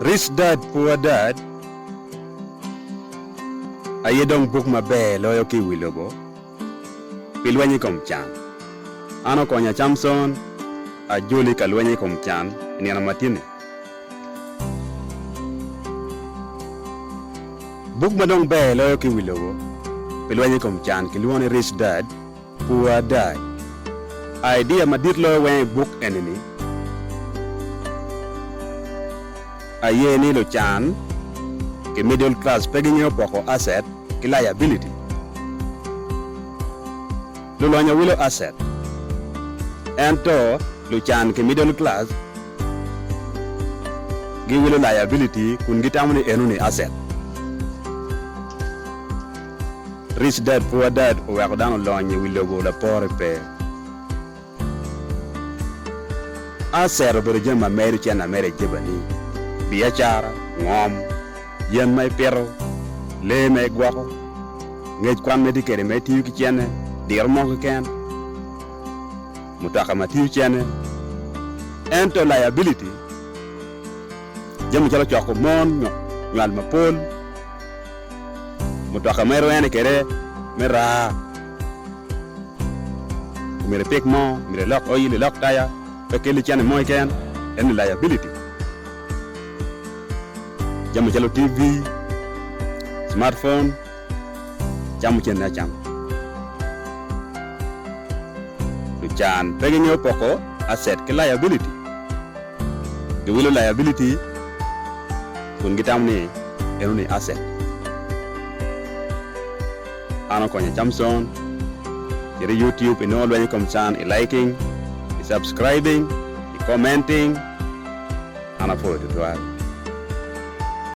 Rich Dad Poor Dad aye dong buk maber loyo ki i wi lobo pi lweny i kom can. An okonya Camson ajoli ka lweny i kom can i nino ma tye-ni. Buk ma dong ber loyo ki i wi lobo pi lweny i kom can kilwongo ni Rich Dad Poor Dad. Idea madit loyo weng i buk eni-ni aye ni lucan ki middle class pe gingeyo poko asset ki liability. Lulonyo wilo asset, ento lucan ki middle class giwilo liability kun gitamo ni eno ni asset. Rich Dad Poor Dad oweko dano olony i wi lobo lapore pe. Asset obedo jami ma medo cente ameda i jebani, biacara, ngom, yen ma ipito, lee ma igwoko, ngec kwan ma itye kwede ma itiyo ki cente, diro mo keken, mutoka ma tiyo cente. Ento liability, jami calo coko mon nyo nywal mapol, Mutoka ma irwene kwede me raa omyero ipik mo, myero ilok oil, ilok taya pe kelli cente mo keken, eni liability. Jami calo TV, smart phone camo cente acama. Lucan pe gingeyo poko asset ki liability. Giwilo liability kun gitamo ni eno ni asset. An okonyo Camson, cit i YouTube inongo lweny i kom can i liking, i subscribing, i commenting. An apwoyo tutwal.